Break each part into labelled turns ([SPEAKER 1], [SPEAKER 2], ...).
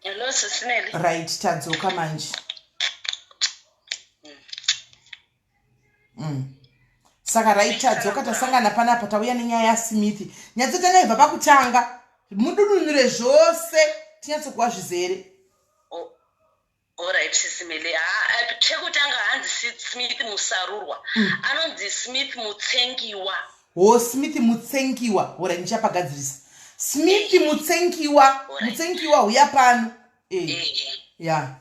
[SPEAKER 1] Hello, Sisi Nelly.
[SPEAKER 2] Right, tadzoka manje. Saka right, tadzoka, tasangana panapa, tauya nenyaya yaSmith. Nyatsotanga ibva pakutanga, mududunure zvose, tinyatsokuwa zvizere.
[SPEAKER 1] Oh, alright, Sisi Melly. Ha, chekutanga hanzi Smith Musarurwa. Anonzi Smith Mutsengiwa.
[SPEAKER 2] Ho, Smith Mutsengiwa. Hora, ndichapagadzirisa. Smith Mutsengiwa. Mutsengiwa, huya pano. Ya.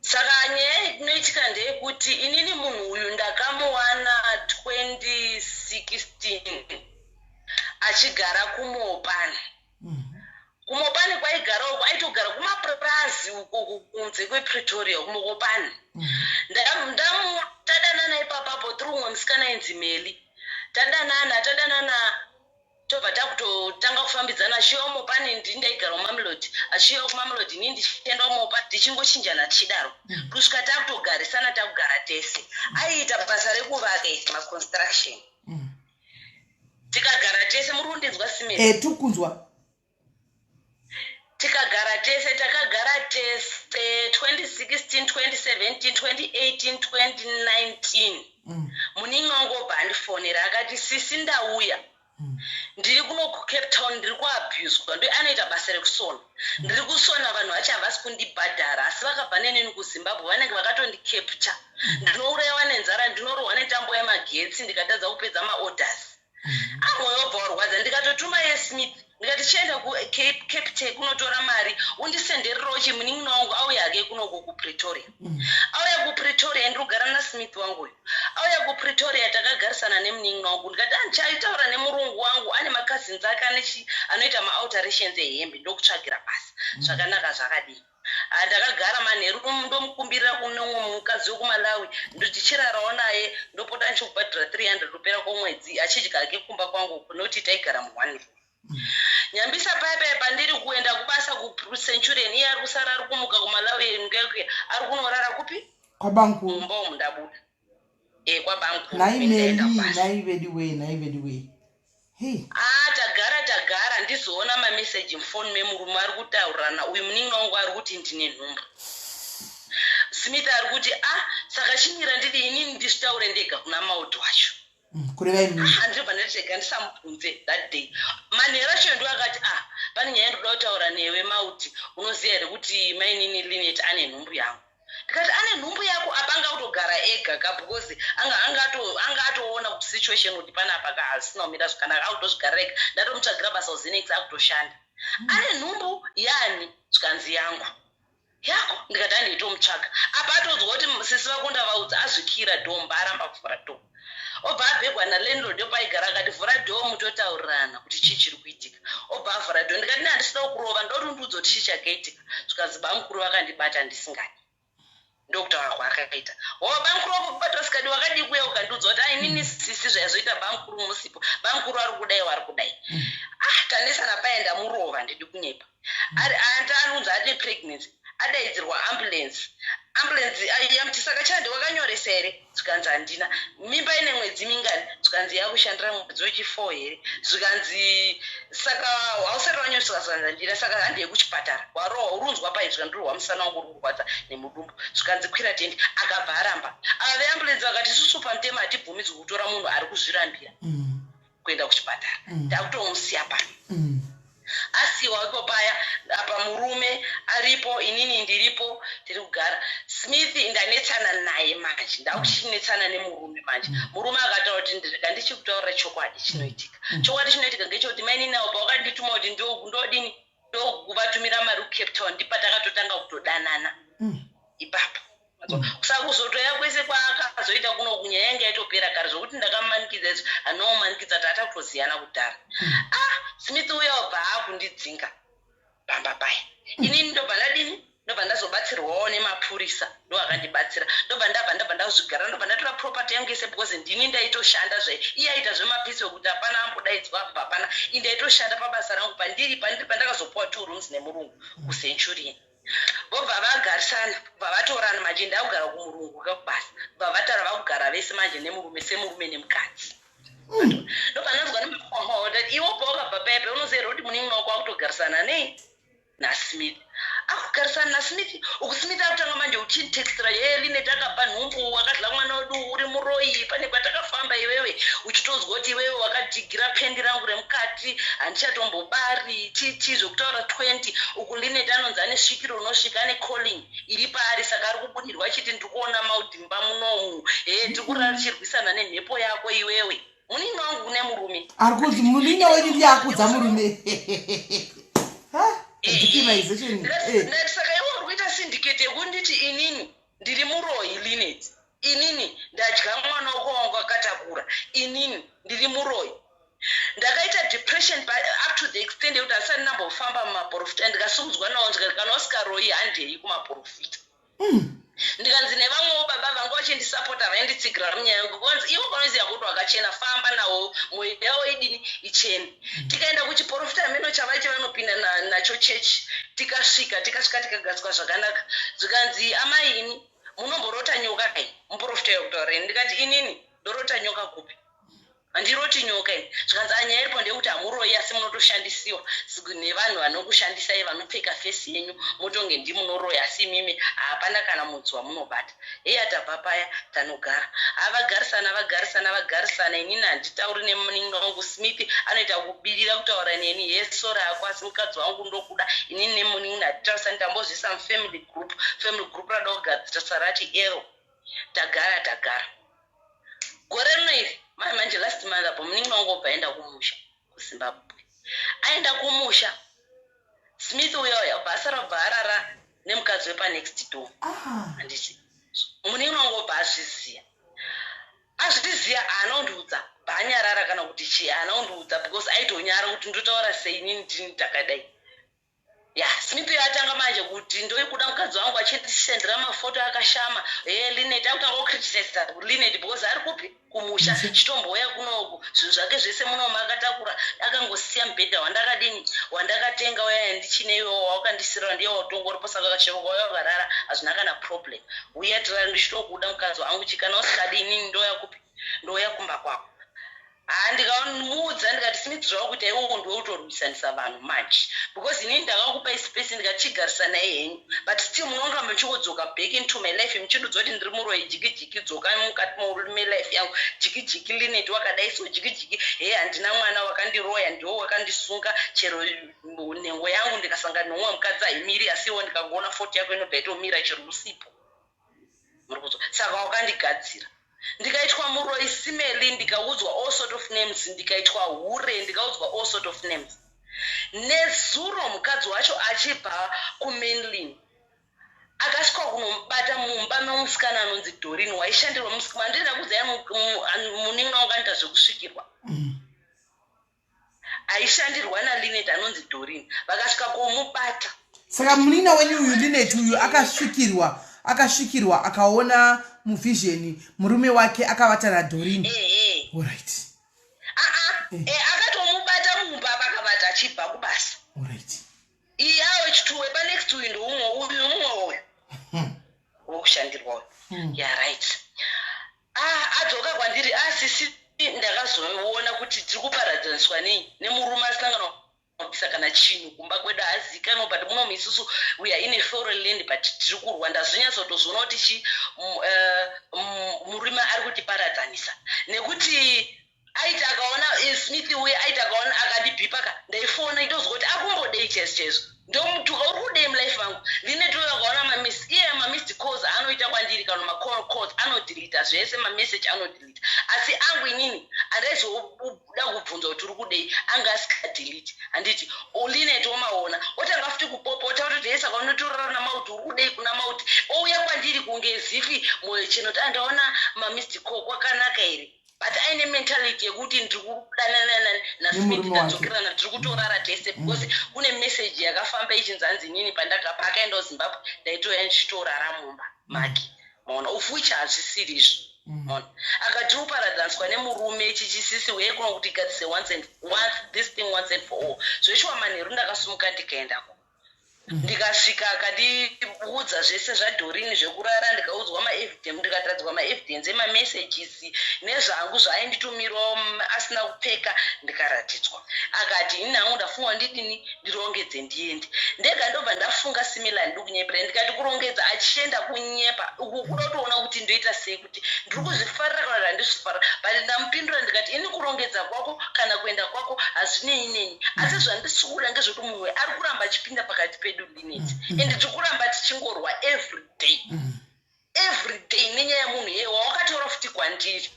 [SPEAKER 1] Saka nyaya inoitika ndeyekuti inini munhu uyu ndakamuwana 2016 achigara kuMopani. KuMopani kwaigara uko, aitogara kumapurazi uko kunze kwePretoria, kuMokopani. Tadanana ipapapo tiri umwe musikana ainzi Meli. Tadanana, tadanana, tobva takutotanga kufambidzana. Achiuya kuMopani, ndini ndaigara kuMamelodi, achiuya kuMamelodi, inini ndichienda kuMopa, tichingochinjana tichidaro kusvika takutogarisana, takugara tese. Aiita basa rekuvaka iti maconstruction. Tikagara tese. Muri kundinzwa, Simeli?
[SPEAKER 2] E, tiri kunzwa.
[SPEAKER 1] Tikagara tese, takagara tese 2016, 2017, 2018, 2019. Munin'i wangu obva andifonera akati, "Sisi, ndauya, ndiri kuno kuCape Town, ndiri kuabhuswa." Ndo anoita basa rekusona. "Ndiri kusona, vanhu vacho havasi kundibhadhara, asi vakabva nenini kuZimbabwe vanenge vakatondicapture. Ndinourayiwa nenzara, ndinorohwa netambo yemagetsi ndikatadza kupedza maorders." Amwoyo wobva warwadza. Ndikatotuma yeSmith, ndikati, "Chienda kuCape kunotora mari, undisendererewo chimunin'ina wangu auya hake kunoko kuPretoria." Auya kuPretoria, ndiri kugara naSmith wangu uyu. Auya kuPretoria, takagarisana nemunin'ina wangu. Ndikati, "Andichaitaura nemurungu wangu, ane macousins ake anechi anoita maalterations ehembe, ndokutsvagira basa zvakanaka." Zvakadii? Ndakagara manheru, ndomukumbirira kune umwe mukadzi wekuMalawi, ndichirarawo naye, ndopota ndichikubhadhira 300 kupera kwomwedzi, achidya hake kumba kwangu, kunoti taigara muone room. Nyambisa paya paya pandiri kuenda kubasa kuCenturion, iye ari kusara, ari kumuka kuMalawi ngekuya, ari kunorara kupi?
[SPEAKER 2] Kwabankuru.
[SPEAKER 1] Mumba umu ndabuda kwabankuru.
[SPEAKER 2] Nhai.
[SPEAKER 1] Ndaenda
[SPEAKER 2] Meli.
[SPEAKER 1] kubasa.
[SPEAKER 2] Nhai vedu wee, nhai vedu wee, hei.
[SPEAKER 1] Ah, tagara, tagara, ndizoona mameseji mufoni memurume ari kutaurirana. Uyu munin'ina wangu ari kuti, "Ndine nhumbu." Smith ari kuti, "Ah, saka chimira ndidi inini ndizvitaure ndega kuna Maud wacho."
[SPEAKER 2] Kureva imini.
[SPEAKER 1] Handibva ndati ndisamubvunze that day. Manheru acho ndo akati, "Ah, pane nyaya ndoda kutaura newe, Mauti. Unoziva here kuti mainini Linet ane nhumbu yangu?" Ndikati, "Ane nhumbu yako?" Apa anga kutogara ega ka, because anga atoona kuti situation kuti panapa ka hazisina kumira zvakanaka, akutozvigarira ega. Ndatomutsvagira basa kuZenex, akutoshanda. "Ane nhumbu yani?" Zvikanzi, "Yangu." "Yako?" Ndikati, "Handitomutsvaga." Apa atoudzwa kuti sisi vako ndavaudza. Azvikira dhomba, aramba kuvhura dhoo. Obva abhegwa nalandlord yopaigara, akati, "Vhura dhoo, mutotaurirana kuti chii chiri kuitika." Obva avhura dhoo. Ndikati, "Ne handisida kurova, ndoda kuti undiudze kuti chii chakaitika." Zvikanzi, "Bamukuru vakandibata ndisingadi." Ndokutaura kwaakaita. "Ho, bamukuru vakubata usikadi, wakadii kuuya ukandiudza kuti ainini sisi zvaizoita bamukuru musipo? Bamukuru ari kudai, wari kudai." Ah, tanesana paya, ndamurova, ndidi kunyepa. Anonzi ane pregnancy, adaidzirwa ambulance. Ambulance yamuti, "Saka chande wakanyoresa here?" Zvikanzi, "Handina." "Mimba ine mwedzi mingani?" Zvikanzi, "Yakushandira mwedzi wechi4 here?" Zvikanzi, "Saka hausati wanyoresa?" Zvikanzi, "Handina." "Saka handei kuchipatara, warohwa, urunzwa pai?" Zvikanzi, "Ndirwa musana wangu uri kurwadza nemudumbu." Zvikanzi, "Kwira tende." Akabva aramba. Ava veambulance vakati, "Isusu pamutemo hatibvumidzwi kutora munhu ari kuzvirambira kuenda kuchipatara. Takutomusiya pano." Asiwa ipo paya. Apa murume aripo, inini ndiripo, tiri kugara. Smith ndanetsana naye manje, ndakuchinetsana nemurume manje. Murume akataura kuti, "Ndirega ndichikutaurira chokwadi chinoitika. Chokwadi chinoitika ngechekuti mainini avo pawakandituma kuti ndodini, ndokuvatumira mari kuCape Town, ndipatakatotanga kutodanana ipapo. Saka kuzotoya kwese kwaakazoita kuno, kunyaya yanga yatopera kare, zvokuti ndakamumanikidza izvo handinomumanikidza, tata kutoziyana kudhara." Ah, Smith uya obva aakundidzinga pamba paya. Inini ndobva ndadini? Ndobva ndazobatsirwawo nemapurisa, ndo akandibatsira. Ndobva ndabva ndazvigara, ndobva ndatora property yangu yese, because ndini ndaitoshanda zve. Iye aita zvemapisi wekuti hapana ambodaidzwa apa, hapana. I ndaitoshanda pabasa rangu pandiri pandakazopuwa two rooms nemurungu kuCenturion. Vobva vagarisana, bva vatorana manje. Ndakugara kumurungu kakubasa. Bva vatara, vakugara vese manje nemurume, semurume nemukadzi. Ndobva ndanzwa nemakwamawo, iwo pawakabva paya, unoziva here kuti munin'ina wako akutogarisana nei naSmith? naSmith. Akugarisana naSmith uku, Smith akutanga manje uchinditextira, "Ye Linet akabva nhumbu, wakadla mwana wedu, uri muroyi. Pane kwatakafamba iwewe uchitonzwa kuti iwewe wakadhigira pendi rangu remukati, handichatombobari." Chichi zvekutaura 20 uku. Linet anonzi ane svikiro unosvika, ane calling iri paari, saka ari kubudirwa achiti, "Ndiri kuona maudhimba munomu, he tiri kurara tichirwisana nemhepo yako iwewe." Munini wangu kune murume.
[SPEAKER 2] Ari kuti munini wenyu ndiye akudza murume. Victimization.
[SPEAKER 1] Ndati, "Saka iwe uri kuita syndicate yekunditi inini ndiri muroyi, Linet, inini ndadya mwana wako wangu akatakura, inini ndiri muroyi." Ndakaita depression up to the extent yekuti asati ndambofamba mumaprofita. Ndikasimudzwa nawo, ndikati, "Kana usikaroyi, handei kumaprofita." Ndikanzi nevamwewo baba vanga vachindisapota, vainditsigira munyaya yangu, kwanzi, "Iwe unoziva kuti wakachena, famba nawo, mwoyo yavo idini, ichene." Tikaenda kuchiprofita meno chavaiti vanopinda nacho chechi. Tikasvika, tikagadzwa zvakanaka. Zvikanzi, "Amai, ini munomborota nyoka kai?" Muprofita yekutaura ini. Ndikati, "Inini ndorota nyoka kupi? Handiroti nyoka ini." Zvikanzi, "Anyaya iripo ndeyekuti hamuroyi, asi munotoshandisiwa nevanhu vanokushandisai, vanopfeka face yenyu, motonge ndimunoroya, asi imimi hapana kana mudzi wamunobata." Heya, tabva paya, tanogara. Avagarisana, vagarisana, vagarisana. Inini handitauri nemunin'ina wangu. Smith anoita kubirira kutaura neni, "Yesora ako, asi mukadzi wangu ndokuda." Inini nemunin'ina hatitaurisani. Tambozvisa mufamily group, family group rada kugadzirisa rati ero. Tagara, tagara. Gore rino iri mai manje, last month apo, munin'ina wangu obva aenda kumusha kuZimbabwe. Aenda kumusha, Smith uyoyo basa rabva arara nemukadzi wepanext door. Handiti munin'ina wangu obva azviziya? Azviziya, haana kundiudza, bhaanyarara kana kuti chii, haana kundiudza because aitonyara kuti ndotaura sei inini ndini takadai. Ya, Smith yatanga manje kuti ndoikuda mukadzi wangu, achindisendera mafoto akashama. E Linet akutanga kucriticiza Linet because ari kupi? Kumusha. Chitombouya kunoku, zvinhu zvake zvese munomu akatakura, akangosiya mubhedha wandakadini, wandakatenga uya ndichine iwo wawakandisira, ndiye watongoripo. Saka kachero wauya wakarara, hazvina kana problem. Uya tirari, ndichitokuda mukadzi wangu. Chikana usikadi, inini ndoya kupi? Ndouya kumba kwako. Ha, ndikamuudza ndikati, "Smith, zvava kuita iwowo ndiwe utorwisanisa vanhu manje, because inini ndakakupai space, ndikati naye henyu, but still munongoramba muchingodzoka back into my life muchindudza kuti ndiri muroyi. Jiki jiki, dzoka mukati melife yangu, jiki jiki. Linet wakadai so, jiki jiki. He, handina mwana, wakandiroya, ndiwo wakandisunga. Chero nhengo yangu ndikasangana neumwe mukadzi haimiri, asiwo ndikangoona foto yako inobva itomira chero usipo. Muri kuzwa? Saka wakandigadzira, ndikaitwa muroi simeli, ndikaudzwa all sort of names, ndikaitwa hure, ndikaudzwa all sort of names." Nezuro mukadzi wacho achibva kuMainline, akasvika kunomubata mumba memusikana anonzi Dorin, waishandirwa. Mandina kudzai munin'ina wakaita zvekusvikirwa, aishandirwa naLinet, anonzi Dorin. Vakasvika komubata.
[SPEAKER 2] Saka munina wenyu uyu, Linet uyu, akasvikirwa, akaona muvision murume wake akavata naDorin.
[SPEAKER 1] Ehe.
[SPEAKER 2] Alright.
[SPEAKER 1] Aa, akatomubata mumba, vakavata achibva kubasa. Iyawo chituwe panext, uyu ndoumwe, uyu mumwe, uyu wokushandirwa uyu. Ya, right. Ah, adzoka kwandiri, asisi ndakazoona kuti tiri kuparadzaniswa nei nemurume asina kana kubvisa kana chinhu kumba kwedu, haazikanwa, but munomu isusu we are in a foreign land, but tiri kurwa. Ndazonyatsotozoona kuti chi murume ari kutiparadzanisa nekuti aiti akaona Smith uye, aiti akaona akandibhipa ka, ndaifona indozwa kuti akumbodei chaizvo chaizvo. Ndomutuka, "Uri kudei mulife vangu?" Linet uyo akaona mamis, iye mamissed calls anoita kwandiri, kana macalls anodeleta zvese, mamessage anodeleta, asi angu inini andaizoda kubvunza kuti uri kudei anga asikadelete. Handiti Linet omaona, otanga futi kupopota, ototi, "Hei, saka unotorara naMauti, uri kudei kuna Mauti?" Ouya kwandiri kunge zifi mwoyo cheno kuti andaona mamissed call, kwakanaka here? But aine mentality yekuti ndiri kudanana naSmith.
[SPEAKER 2] Nemurume wake.
[SPEAKER 1] Tadzokerana, tiri kutorara tese, because kune meseji yakafamba ichinzi, hanzi inini paakaenda kuZimbabwe ndaitouya ndichitorara mumba make. Maona, of which hazvisiri izvo. Maona, akati uparadzaniswa nemurume chichisisi uye kuno kuti gadzise once and once this thing once and for all. Zveshuwa, manheru ndakasumuka ndikaendako. Ndikasvika, akandiudza zvese zvaDorini zvekurara. Ndikaudzwa maevidence, ndikatadzwa maevidence emamessages nezvangu zvaainditumirawo asina kupfeka. Ndikaratidzwa. Akati, "Ini hangu ndafunga ndidini, ndirongedze ndiende ndega." Ndobva ndafunga similar, ndikunyepera. Ndikati kurongedza achienda kunyepa uku, kuda kutoona kuti ndoita sei, kuti ndiri kuzvifarira kana kuti handizvifarira. But ndamupindura ndikati, "Ini kurongedza kwako kana kuenda kwako hazvinei neni, asi zvandisi kuda ngezvekuti munhu ari kuramba achipinda pakati pedu, Linet, and tiri kuramba tichingorwa every day, every day, nenyaya yemunhu iye wawakataura futi kwandiri."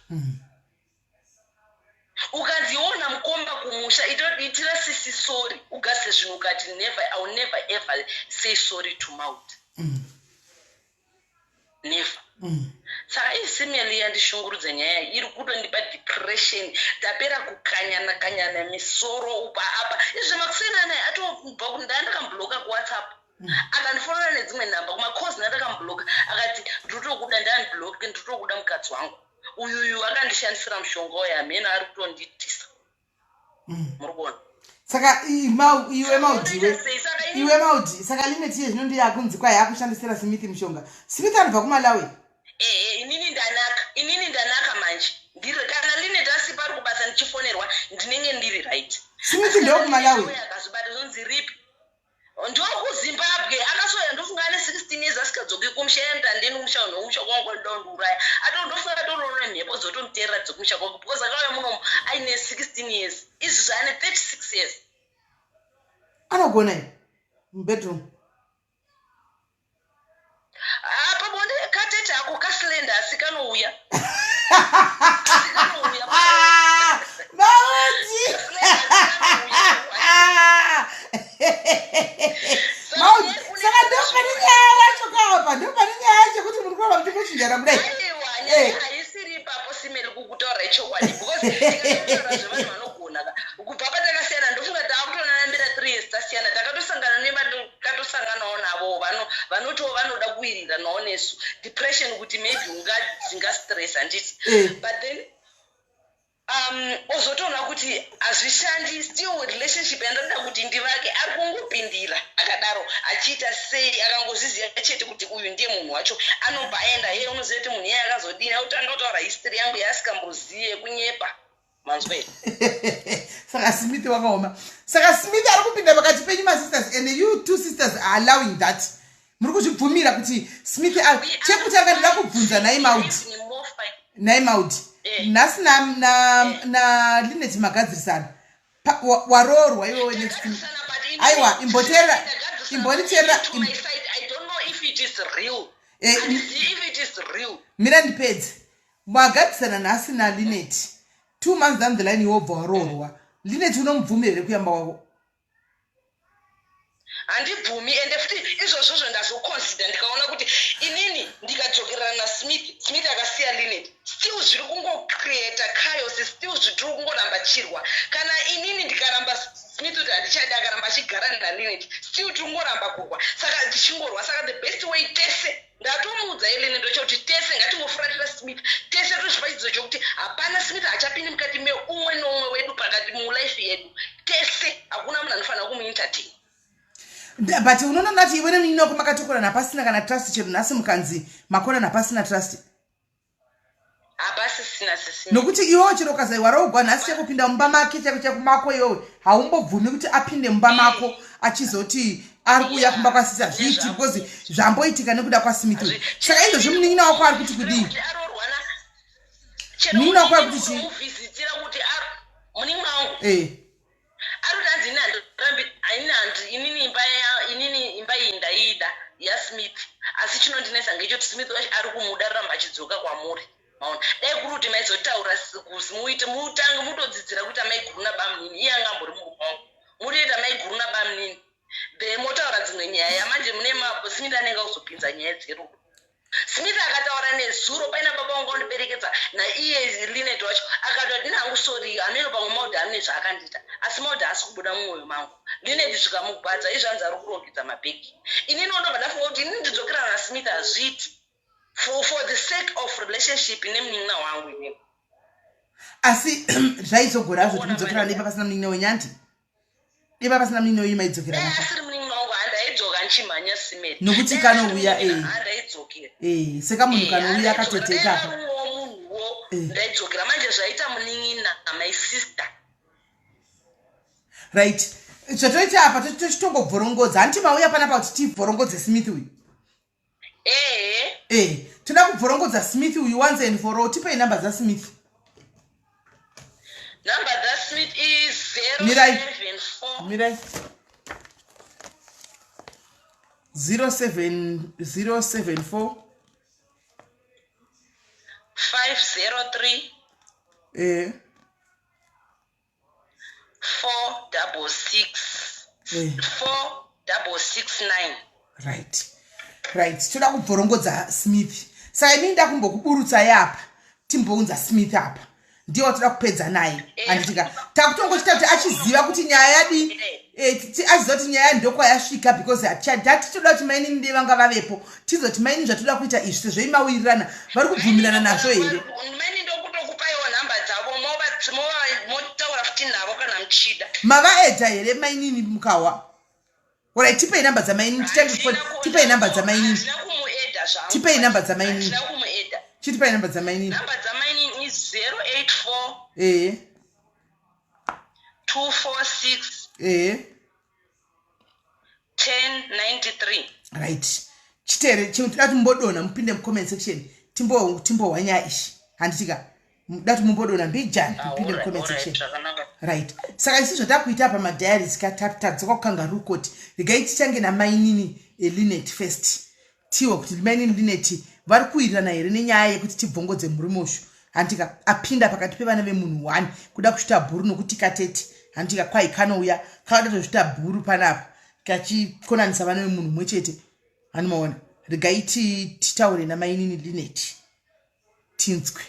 [SPEAKER 1] Ukanzi iwona mukomba kumusha, itira sisi sorry, ugase zvinhu. Ukati, "Never, I will never ever say sorry to Maud, never." Saka isimeli yandishungurudza, nyaya iri kutondipa depression. Tapera kukanyana kanyana misoro upa apa. Izvi makuseni anaya atobva, ndandakamubloka kuWhatsApp, akandifonera nedzimwe nhamba kumakozi, ndandakamubloka. Akati, "Ndinotokuda." Ndanibloke. "Ndinotokuda mukadzi wangu uyuyu akandishandisira mushonga uyo, hameno ari kutonditisa." Muri kuona?
[SPEAKER 2] Saka iwe Maudiwe, iwe Maudi, saka Lineti iye zvino ndiye akunzi kwai akushandisira Smith mushonga. Smith anobva kuMalawi.
[SPEAKER 1] Ehe, inini ndanaka, inini ndanaka manje. Ndiri kana Linet asipo, ari kubasa, ndichifonerwa, ndinenge ndiri right.
[SPEAKER 2] Smith ndewekumalawi?
[SPEAKER 1] Akazvibata zvonzi ripi, ndokuZimbabwe. Akasoya, ndofunga ane 16 years, asikadzoki kumusha. Enda ndeni kumusha, nomusha kwangu ndondiuraya. Ato ndofunga atorora mhepo dzotomuteerera dzekumusha kwake, because akauya munomu aine 16 years, izvi zvaane 36 years.
[SPEAKER 2] Anogona i mubedroom?
[SPEAKER 1] Apa bonde katete ako kaslender, asi kanouya. Asi kanouya.
[SPEAKER 2] Ah, Maudi! Maudi, saka ndopane nyaya yacho kaapa, ndopane nyaya yacho kuti muri kuramba muchingochinjana kudai.
[SPEAKER 1] Aiwa, nyaya haisiri ipapo, simeli, kukutaura ichokwadi, because tikataura zvevanhu vanogona ka, kubva patakasiyana, ndofunga taakutonanambira 3 years tasiyana. Takatosangana nevatakatosanganawo navo vanotiwo vanoda kuwiriranawo nesu. Depression, kuti maybe ungadzinga stress, handiti? But then ozotoona kuti hazvishandi. Still relationship yandoda kuti ndivake, ari kungopindira akadaro, achiita sei, akangozviziva chete kuti uyu ndiye munhu wacho, anobva aenda. Ye, unoziva kuti munhu iye akazodini, autanga kutaura history yangu yaasikamboziye, kunyepa, manzwa here?
[SPEAKER 2] Saka Smith wakaoma. Saka Smith ari kupinda pakati penyu masisters, and you two sisters are allowing that? Muri kuzvibvumira kuti Smith chekutanga ndida kubvunza, nai Maudi?
[SPEAKER 1] Even more fine.
[SPEAKER 2] Nai Maudi?
[SPEAKER 1] Eh.
[SPEAKER 2] Nhasi naLinet magadzirisana. Waroorwa iwewe next.
[SPEAKER 1] Ndagadzirisana, but
[SPEAKER 2] Aiwa, imboteerera,
[SPEAKER 1] ndagadzirisana
[SPEAKER 2] imbonditeerera.
[SPEAKER 1] to my side, I don't know if it is real. Handizivi if it is real.
[SPEAKER 2] Mira ndipedze. Magadzirisana nhasi naLinet, 2 months down the line iwobva waroorwa. Linet unomubvumira here kuyamba wavo?
[SPEAKER 1] Handibvumi. Ende futi izvozvozvo ndazoconsider, ndikaona kuti inini ndikadzokerana naSmith, Smith akasiya Linet, still zviri kungocreata chaos, still zvitiri kungoramba chirwa. Kana inini ndikaramba Smith kuti handichadi, akaramba achigara naLinet, still tiri kungoramba kurwa. Saka tichingorwa. Saka the best way, tese, ndatomuudza Linet ndochokuti tese ngatingofuratira Smith, tese tozvipa chidzidzo chokuti hapana Smith achapindi mukati meumwe neumwe wedu, pakati mulife yedu tese. Hakuna munhu anofanira kumuentertain.
[SPEAKER 2] But unoona kuti iwe nemunin'ina wako makatokorana, hapasina kana trust. Chero nhasi mukanzi makorana, hapasina trust.
[SPEAKER 1] Hapasisina, sisina.
[SPEAKER 2] Nokuti iwewo chero ukazaiwa roogwa nhasi, chekupinda mumba make chako chekumako, iwewe haumbobvumi kuti apinde mumba mako achizoti ari kuuya kumba kwasisi. Hazviiti, because zvamboitika nekuda kwaSmith uyu. Saka izvozvi munin'ina wako ari kuti kudii?
[SPEAKER 1] Kuti aroorwa na
[SPEAKER 2] Munin'ina wako ari kuti chii?
[SPEAKER 1] Muvhizitira kuti munin'ina wangu ari kuti, hanzi, "Ini handirambi, ini handi, inini imba inini imba iyi ndaida yaSmith, asi chinondinetsa ngechekuti Smith wacho ari kumuda, ramba achidzoka kwamuri." Maona, dai kuri kuti maizotaura kuzi muite mutange mutodzidzira kuita maiguru nabamunini, iye anga ambori murume wangu, mutoita maiguru nabamunini, then motaura dzimwe nyaya. Manje mune Smith anenge akuzopinza nyaya dzerudo. Smith akataura nezuro paina baba vangu vandiperekedza naiye Linet wacho, akati, "Ndinangu sorry, hameno pamwe Maud ane zvaakandiita, asi Maud haasi kubuda mumwoyo mangu." Linet zvikamugwadza izvanzi ari kurongedza mabhegi. Inini ndobva ndafunga kuti inini ndidzokerana naSmith hazviiti, for the sake of relationship nemunin'ina wangu inini.
[SPEAKER 2] Asi zvaizogora hazvo kuti mudzokerana ipa pasina munin'ina wenyanti, ipa pasina munin'ina wenyu, maidzokerana?
[SPEAKER 1] Dai asiri munin'ina wangu, handaidzoka. Ndanchimhanya simeri.
[SPEAKER 2] Nokuti kanouya, eh.
[SPEAKER 1] Handaidzokera.
[SPEAKER 2] Eh, sekamunhu kanouya akatoteka apa.
[SPEAKER 1] Munhuwo ndaidzokera manje zvaita munin'ina my sister.
[SPEAKER 2] Right, zvatoita apa tochitongobvorongodza. Hanti mauya panapa kuti tibvorongodze Smith uyu?
[SPEAKER 1] Ehe.
[SPEAKER 2] Eh, toda kubvorongodza Smith uyu once and for all. Tipei namba dzaSmith.
[SPEAKER 1] Number dzaSmith is
[SPEAKER 2] Mirai.
[SPEAKER 1] 074
[SPEAKER 2] Mirai. 07074.
[SPEAKER 1] 503 466 4669.
[SPEAKER 2] Right, toda kubvorongodza Smith. Saka imini ndakumbokuburutsai apa, timbounza Smith apa, ndiye watoda kupedza naye, handitika? Takutongochita kuti achiziva kuti nyaya yadi, achiziva kuti nyaya ndokwayasvika, because hatitoda kuti mainini ndee vanga vavepo, tizoti mainini zvatoda kuita izvi, sezvo imawirirana, vari kubvumirana nazvo here?
[SPEAKER 1] Maini, ndokutokupaiwo nhamba dzavo, motaura futi navo kana muchida.
[SPEAKER 2] Mavaedha here mainini Mukawa? Alright, tipei namba dzamainini titange kufona. Tipei namba dzamainini.
[SPEAKER 1] Handina kumuedha zvangu.
[SPEAKER 2] Tipei namba dzamainini.
[SPEAKER 1] Handina kumuedha.
[SPEAKER 2] Chitipai namba dzamainini.
[SPEAKER 1] Namba dzamainini is 084 246 1093.
[SPEAKER 2] Right, chitere toda kuti mumbodonha mupinde mucomment section, timbohwa nyaya ishi, handitika? Da kuti mumbodonha mbijani mupinde mucomment section.
[SPEAKER 1] Zvakanaka.
[SPEAKER 2] Right, saka isu zvatakuita pamadiaries ka, tadzoka kukangaroo court. Regai tichange namainini Linet first, tiwe kuti mainini Linet vari kuwirirana here nenyaya yekuti tibvongodze murume ushu, handika? Apinda pakati pevana vemunhu one kuda kusvita bhuru, nokuti katete, handika? Kwai kanouya kavada tozvita bhuru panapa, kachikonanisa vana vemunhu mumwe chete, hanimaona? Regai titaure namainini Linet tinzwe.